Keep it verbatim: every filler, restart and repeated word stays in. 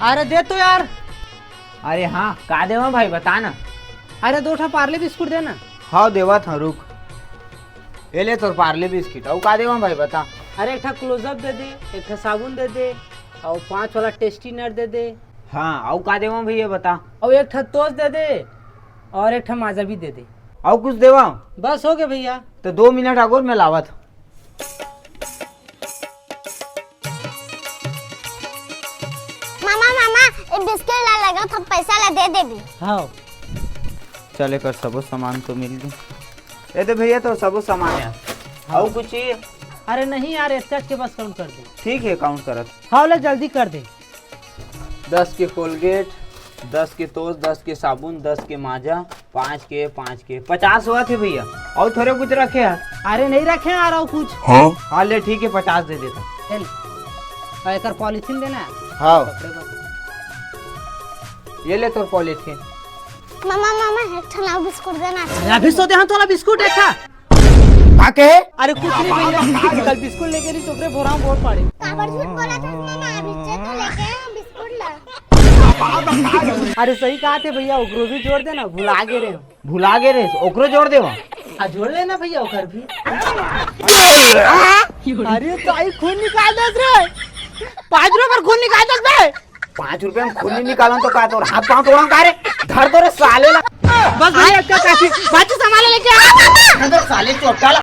अरे दे तो यार। अरे हाँ, का देवा भाई, बता ना। अरे दो ठा पार्ले बिस्कुट दे ना। हाँ देवा था, रुक। ये ले तोर पार्ले बिस्किट। अउ का देवा भाई, बता। अरे एक ठा क्लोजअप दे दे, एक ठा साबुन दे दे, और पाँच वाला टेस्टी नट दे दे। हाँ, अउ का देवा भैया, बता। और एक ठा तोस दे दे, और एक ठा माजा भी दे दे। अउ कुछ देवा? बस हो गया भैया। तो दो मिनट आगोर मैं लावत। मामा, मामा, ये बिस्किट ला लगा था, पैसा ला दे देबी। हाँ। चल, एकर सबो सामान तो मिल गए। ए दे भैया, तो सबो सामान है। हाँ। अउ कुछ चाहिए? अरे नहीं यार, इतना के बस काउंट कर दे। ठीक है, काउंट करत। हाँ, ले जल्दी कर दे। दस के कोलगेट, दस के तोस, दस के साबुन, दस के माजा, पाँच के, पाँच के, पचास हुआ थे भैया। अउ थोड़े कुछ रखे हैं? अरे नहीं रखे हैं यार, अउ कुछ। हाँ? हाँ, ले ठीक है, पचास दे देता। चल, और एकर पॉलीथीन देना। हाँ। कपड़े बदल। ये ले तोर पॉलीथीन। मामा, मामा, एक ठन अउ बिस्कुट देना। अरे अभी तो दे, हम थोड़ा बिस्कुट एक ठा। का कहे? अरे कुछ नहीं भैया, कल बिस्कुट लेके नहीं, चोपरे भोरा में बोल पाड़े। काबर झूठ बोला था मामा, अभी से तो लेके आए हैं बिस्कुट ला। अरे सही कहा थे भैया, ओकरो भी जोड़ देना, भुला गे रहे हो। भुला गे रहे, ओकरो जोड़ देवा। हाँ, जोड़ लेना भैया, ओकर भी। अरे ताई, खून निकाल दे रे, पाँच रुपये पर खून निकाल दे बे। पाँच रुपये में खून नहीं निकालन तो का तोर हाथ पाँव तोड़न का रे? धर तो रे साले ला। बस भैया, इतना काफी। बाकी सामान लेके आ। धर तो साले चोट्टा ला।